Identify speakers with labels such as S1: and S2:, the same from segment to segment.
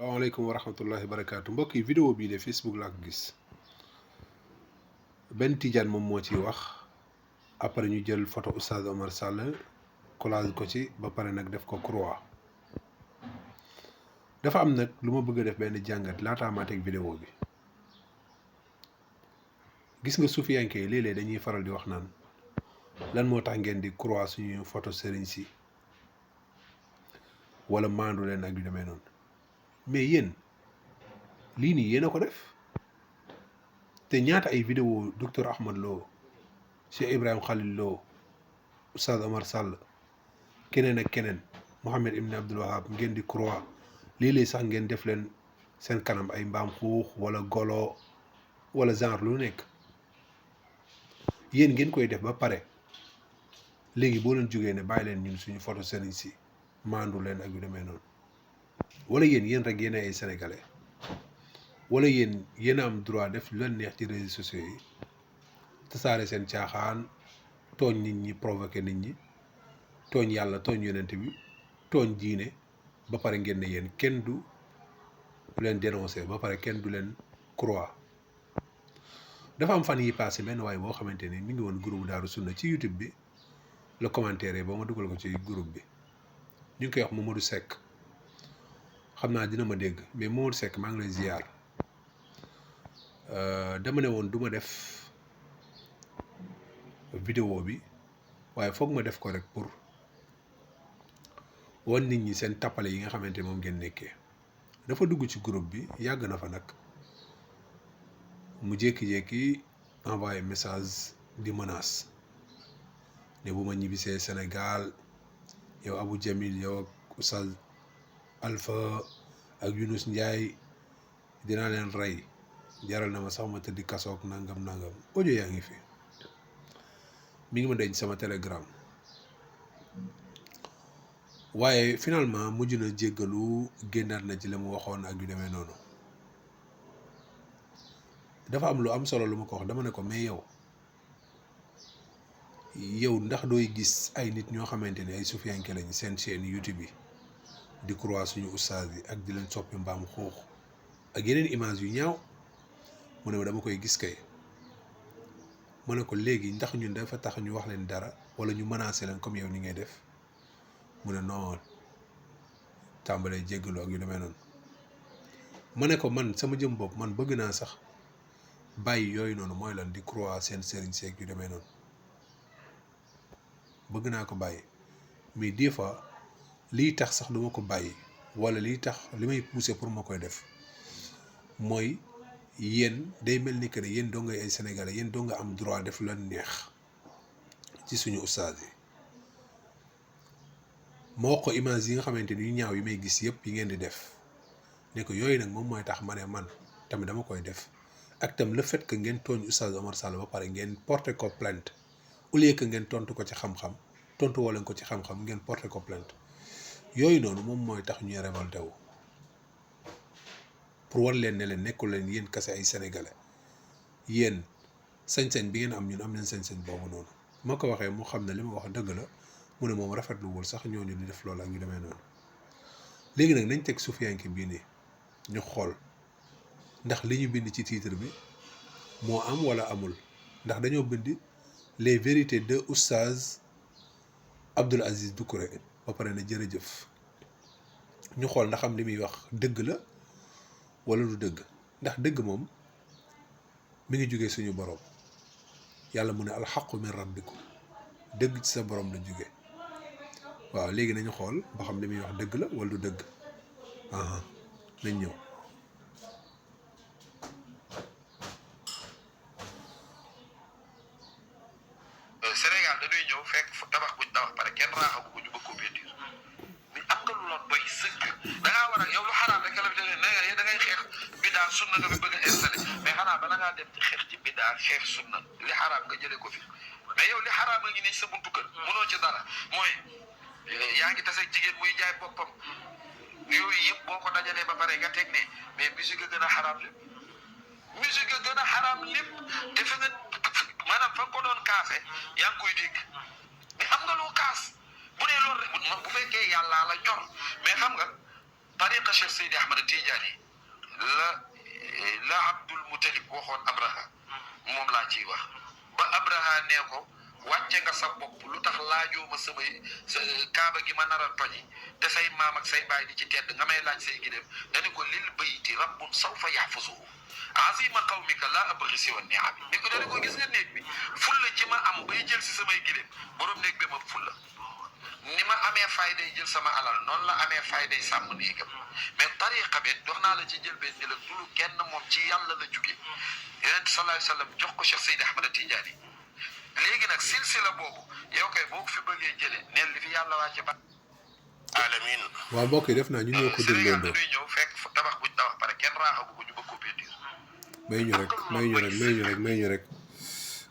S1: Assalamualaikum warahmatullahi wabarakatuh. Mbokk yi vidéo bii de Facebook laa ko gis benn tijaan moom moo ciy wax après ñu jël photo Oustaz Omar Sall collage ko ci ba pare nag def ko croix. dafa am nag lu ma bëgg a def benn jàngat laataa maa teg vidéo bi. gis nga suufiyanke yi léeg-léeg dañuy faral di wax naan lan moo tax ngeen di croix suñu photo sëriñ si wala maandu leen ak yu demee noonu mais yéen lii nii yéen a ko def te ñaata ay vidéo docteur Ahmad Lo Cheikh Ibrahim Khalil Lo Oustaz Omar Sall keneen ak keneen Mohamed Ibn Abdul Wahab ngeen di croix léeg-léeg sax ngeen def leen seen kanam ay mbaam xuux wala golo wala genre lu nekk yéen ngeen koy def ba pare léegi boo leen jógee ne bàyyi leen ñun suñu photo sëriñ si maandu leen ak yu demee noonu wala yéen rek yéen ay sénégalais wala yéen a am droit def lu leen neex ci réseaux sociaux yi tasaare seen caaxaan tooñ nit ñi provoqué nit ñi tooñ yàlla tooñ yonent bi tooñ diine ba pare ngeen ne yéen kenn du leen dénoncé ba pare kenn du leen croix. dafa am fan yi passé benn waay boo xamante ni mi ngi woon groupe Daaru Sunna ci YouTube bi la commentaire ba ma dugal ko ci groupe bi ñu ngi koy wax Mamadou Seck xam naa dina ma dégg mais Mamadou Seck maa ngi lay ziar dama ne woon du ma def vidéo bi waaye foog ma def ko rek pour wan nit ñi seen tappale yi nga xamante moom ngeen nekkee. dafa dugg ci groupe bi yàgg na fa nag mu jékki-jékki envoyé message di menace ne bu ma ñibbisee Sénégal yow Abou Jamil yow ak Oustaz Alpha ak Younous Ndiaye dinaa leen rey jaral na ma sax ma tëddi kasoog nangam audio yaa ngi fi mi ngi ma denc sama Telegram. waaye finalement mujj na jéggalu génnaat na ci la mu waxoon ak yu demee noonu. dafa am lu am solo lu ma ko wax dama ne ko mais yow ndax dooy gis ay nit ñoo xamante ne ay sufiyanke lañ seen chaîne YouTube yi di croix suñu oustaz yi ak di leen soppi mbaam xuux ak yeneen image yu ñaaw. mu ne ma dama koy gis kay ma ne ko léegi ndax ñun dafa tax ñu wax leen dara wala ñu menacé leen comme yow ni ngay def. mu ne non tàmbalee jéggalu ak yu demee noonu. ma ne ko man sama jëm bopp man bëgg naa sax bàyyi yooyu noonu mooy lan di croix seen sëriñ seeg yu demee noonu bëgg naa ko bàyyi mais des fois lii tax sax duma ko bàyyi wala lii tax li may pousser pour ma koy def mooy yéen day mel ni que ne yéen doo ngay ay sénégalais yéen doo nga am droit def lu leen neex ci suñu ustaas yi. ma wax ko image yi nga xamante ni yu ñaaw yi may gis yëpp yi ngeen di def ne ko yooyu nag moom mooy tax ma ne man tamit dama koy def ak tam le fait que ngeen tooñ Oustaz Omar Sall ba pare ngeen porté ko plainte au lieu que ngeen tontu ko ci xam-xam tontu woo leen ko ci xam-xam ngeen porté ko plainte yooyu noonu moom mooy tax ñuy révolté wu pour wan leen ne leen nekkul leen yéen kese ay sénégalais yéen sañ-sañ bi ngeen am ñun am nañ sañ-sañ boobu noonu. moo ko waxee mu xam ne li ma wax dëgg la. mu ne moom rafetluwul sax ñooñu di def loolu ak ñu demee noonu léegi nag nañ teg sufiyanke bii nii ñu xool ndax li ñu bind ci titre bi moo am wala amul ndax dañoo bind les vérités de Oustaz Abdoul Aziz Doucouré ba pare na jërëjëf ñu xool ndax am li muy wax dëgg la wala du dëgg ndax dëgg moom mi ngi jógee suñu borom yàlla mu ne alxaqu min rabbikum dëgg ci sa borom la jóge. waaw léegi nañu xool ba xam li muy wax dëgg la wala du dëgg nañ ñëw.
S2: Sénégal dañuy ñëw fekk fu tabax buñ tabax pare kenn raaxagu ko ñu bëgg ko peinture mais am nga lu la doy sëkk da ngaa war a yow lu xaraam rek la fi da ngay xeex bidaa sunna nga fi bëgg a installé mais xanaa bala ngaa dem ci xeex ci bidaa xeex sunna li xaraam nga jëlee ko fi mais yow li xaraam a ngi nii sa buntu kër mënoo ci dara mooy. yaa ngi tase jigéen muy jaay boppam yooyu yëpp boo ko dajalee ba pare nga teg ne mais musique a gën a xaraam lépp musique a gën a xaraam lépp te fa nga maanaam fa nga ko doon kaase yaa ngi koy dégg mais am nga loo kaas bu dee loolu rek bu fekkee yàllaa la ñor mais xam nga tariqa Cheikh Seydi Ahmad Tidiane la Abdul Mutalib waxoon Abraha moom laa ciy wax ba Abraha nee ko wàcce nga sa bopp lu tax laajoo ma samay kaaba gi ma nar a toji te say maam ak say baay di ci tedd nga may laaj say gileem dañu ko lil bayti rabbun sawfa yaxfuzuhu azima qawmika laa abghi siwa ni'ami ni ko dañu ko gis nga néeg bi fulla ji ma am bay jël si samay gileem borom néeg bi ma fulla ni ma amee fayday jël sama alal noonu la amee fayday sàmm néegam mais tariqa bi dox naa la ci jël benn ni la dulu kenn moom ci yàlla la jóge yonent sallallahu alayhi wa sallam jox ko Cheikh Seydi Ahmad Tidiane léegi nag silsila boobu yow kay boo ko fi bëggee jëlee neen li fi yàlla wàcce ba alamin
S1: waaw mbokk yi def naa ñu ñoo ko
S2: Sénégal
S1: dégloondoo
S2: dañuy ñëw fekk tabax buñ tabax pare kenn raaxagu ko ñu bëgg ko peinture
S1: may ñu rek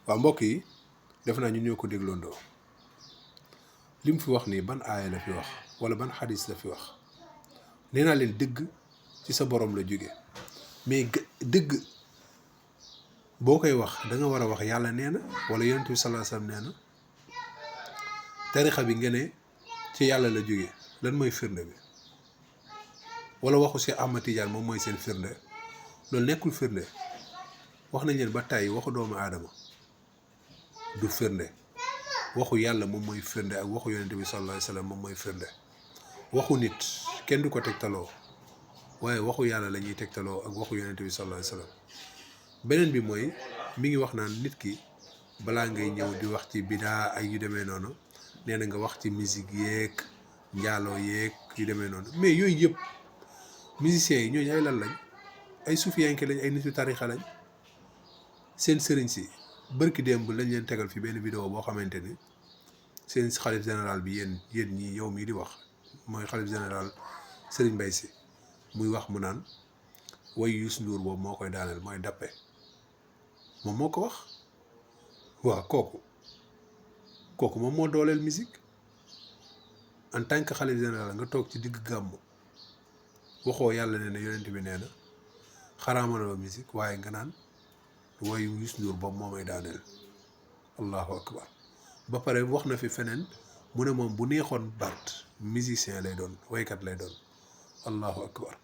S1: waaw mbokk yi def naa ñu ñoo ko dégloondoo li mu fi wax nii ban aaya la fi wax wala ban xadis la fi wax nee naa leen dëgg ci sa borom la jóge mais dëgg boo koy wax da nga war a wax yàlla nee na wala yonent bi sallallahu alayhi wasallam nee na tarixa bi nga ne ci yàlla la jóge lan mooy firnde bi wala waxu si Ahmad Tidiane moom mooy seen firnde loolu nekkul firnde wax nañ leen ba tàyyi waxu doomu aadama du firnde waxu yàlla moom mooy firnde ak waxu yonent bi sallallahu alayhi wasallam moom mooy firnde waxu nit kenn du ko tegtaloo waaye waxu yàlla la ñuy tegtaloo ak waxu yonent bi sallallahu alayhi wasallam beneen bi mooy mi ngi wax naan nit ki balaa ngay ñëw di wax ci bidaa ay yu demee noonu nee na nga wax ci musique yeeg njaaloo yeeg yu demee noonu mais yooyu yëpp musiciens yi ñooñu ay lan lañ ay sufiyanke lañ ay nitu tarixa lañ seen sëriñ si bërki démb lañ leen tegal fi benn vidéo boo xamante ni seen xalif général bi yéen ñii yow mii di wax mooy xalif général Serigne Mbaye Sy muy wax mu naan way Youssou Ndour boobu moo koy daaneel mooy dappe moom moo ko wax waaw kooku moom moo dooleel musique en tant que xalif général nga toog ci digg gàmmu waxoo yàlla nee na yonent bi nee na xaraamaloo musique waaye nga naan wayu Youssou Ndour boobu moo may daaneel allahu akbar ba pare wax na fi feneen mu ne moom bu neexoon baat musicien lay doon waykat lay doon allahu akbar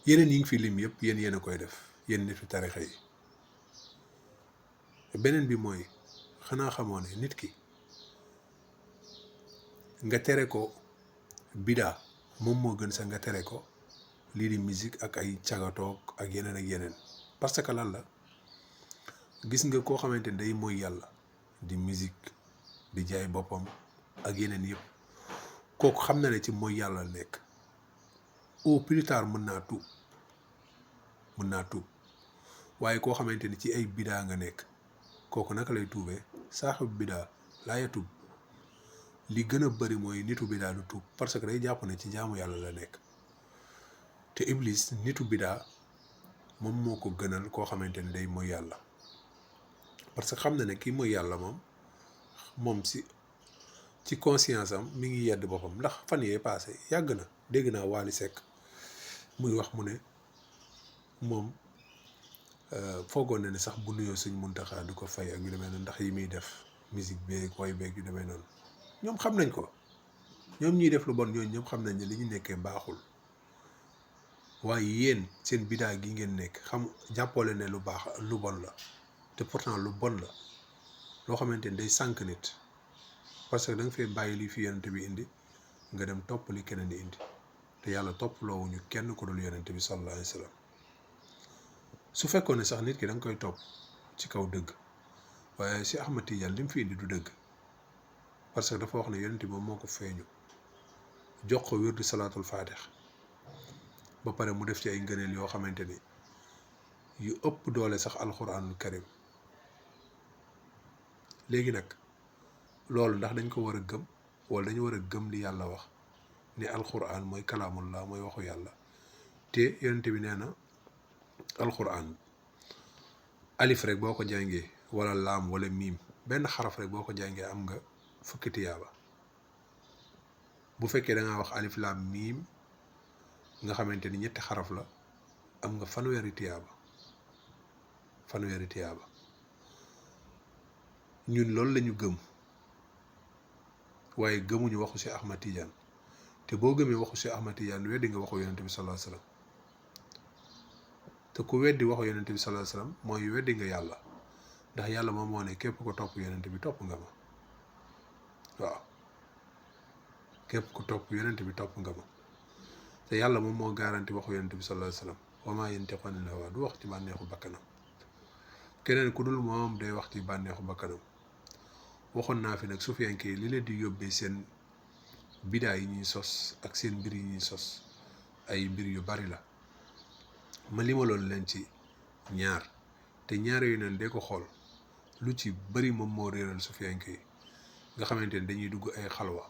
S1: yeneen yi ngi fi lim yëpp yéen a koy def yéen nitu tarixa yi beneen bi mooy xanaa xamoo ne nit ki nga tere ko bidaa moom moo gën sax nga tere ko lii di musique ak ay cagatoog ak yeneen parce que lan la gis nga koo xamante ni day mooy yàlla di musique di jaay boppam ak yeneen yëpp kooku xam na ne ci mooy yàlla nekk au plus tard mën naa tuub waaye koo xamante ni ci ay bidaa nga nekk kooku naka lay tuubee saaxib bidaa laa yatub li gën a bari mooy nitu bidaa du tuub parce que day jàpp ne ci jaamu yàlla la nekk te iblis nitu bidaa moom moo ko gënal koo xamante ni day mooy yàlla parce que xam na ne kii mooy yàlla moom ci conscience am mi ngi yedd boppam ndax fan yee passé yàgg na dégg naa Wally Seck muy wax mu ne moom foogoon na ne sax bu nuyoo Sëñ Muntaxa du ko fay ak yu demee noonu ndax yi muy def musique beeg way beeg yu demee noonu ñoom xam nañ ko ñoom ñuy def lu bon ñooñu ñoom xam nañ ne li ñu nekkee baaxul waaye yéen seen bidaa gi ngeen nekk jàppoole ne lu baax lu bon la te pourtant lu bon la loo xamante ni day sànq nit parce que da nga fee bàyyi li fi yonent bi indi nga dem topp li keneen di indi te yàlla toppaloowuñu kenn ku dul yonent bi sallallahu alayhi wa sallam su fekkoon ne sax nit ki da nga koy topp ci kaw dëgg waaye si Ahmad Tidiane li mu fi indi du dëgg parce que dafa wax ne yonent bi moom moo ko feeñu jox ko wirdu salaatul faatix ba pare mu def ci ay ngëneel yoo xamante ni yu ëpp doole sax alxuraanul karim léegi nag loolu ndax dañ ko war a gëm wala dañu war a gëm li yàlla wax ne alxuraan mooy kalaamullah mooy waxu yàlla te yonent bi nee na alxuraan alif rek boo ko jàngee wala laam wala miim benn xaraf rek boo ko jàngee am nga fukki tiyaaba bu fekkee da ngaa wax alif laam miim nga xamante ni ñetti xaraf la am nga fanweeri tiyaaba ñun loolu lañu gëm waaye gëmuñu waxu si Ahmad Tidiane te boo gëmee waxu Cheikh Ahmad Tidiane weddi nga waxu yonente bi sallallahu alayhi wasallam te ku weddi waxu yonente bi sallallahu alayhi wasallam mooy weddi nga yàlla ndax yàlla moom moo ne képp ko topp yonente bi topp nga ma waaw képp ku topp yonente bi topp nga ma te yàlla moom moo garanti waxu yonente bi sallallahu alayhi wasallam wa maa yantiqu anil hawaa du wax ci bànneexu bakkanam keneen ku dul moom day wax ci bànneexu bakkanam waxoon naa fi nag sufiyanke yi li leen di yóbbee seen bidaa yi ñuy sos ak seen mbir yi ñuy sos ay mbir yu bari la ma limaloon leen ci ñaar te ñaar yu neen dee ko xool lu ci bari moom moo réeral sufiyanke yi nga xamante ni dañuy dugg ay xalwa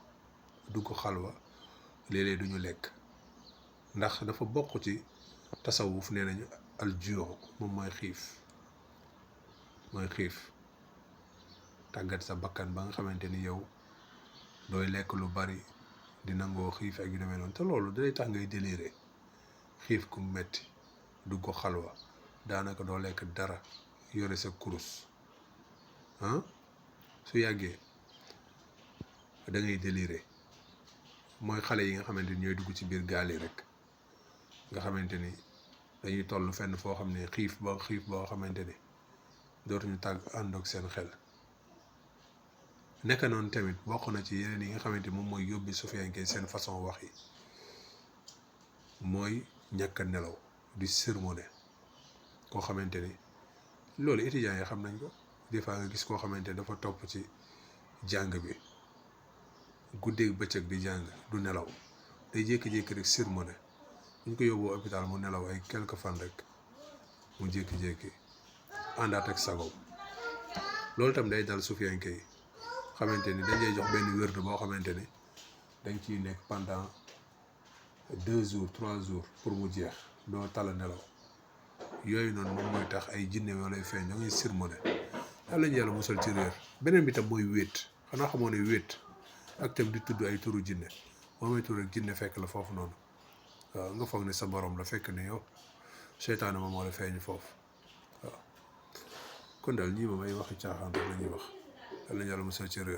S1: léeg-léeg duñu lekk ndax dafa bokk ci tasawuf nee nañu aljuu moom mooy xiif tàggat sa bakkan ba nga xamante ni yow dooy lekk lu bari di nangoo xiif ak yu demee noonu te loolu day tax ngay déliré xiif ku metti dugg xalwa daanaka doo lekk dara yore sa kurus su yàggee da ngay déliré mooy xale yi nga xamante ni ñooy dugg ci biir gaal yi rek nga xamante ni dañuy toll fenn foo xam ne xiif boo xamante ni dootuñu ànd ak seen xel nekk noonu tamit bokk na ci yeneen yi nga xamante ni moom mooy yóbbi sufiyanke seen façon wax yi mooy ñàkk a nelaw di sermoné koo xamante ni loolu étudiants yi xam nañ ko des fois nga gis koo xamante ni dafa topp ci jàng bi guddeeg bëccëg di jàng du nelaw day jékki-jékki rek sermoné bu ñu ko yóbboo hôpital mu nelaw ay quelques fan rek mu jékki-jékki àndaat ak sagoom loolu tam day dal sufiyanke yi xamante ni dañ lay jox benn wérdu boo xamante ni dañ ciy nekk pendant 2 jours 3 jours pour mu jeex doo tala nelaw yooyu noonu moom mooy tax ay jinne yoo lay feeñ da ngay sermoné yàlla ñu yàlla musal ci réer beneen bi tam mooy wéet xanaa xamoo ne wéet ak tam di tudd ay turu jinne boo may tur rek jinne fekk la foofu noonu waaw nga foog ne sa borom la fekk ne yow seytaane moom moo la feeñ foofu waaw kon daal ñii moom ay waxi caaxaan rek la ñuy wax yàlla ñu yàlla musal ci réer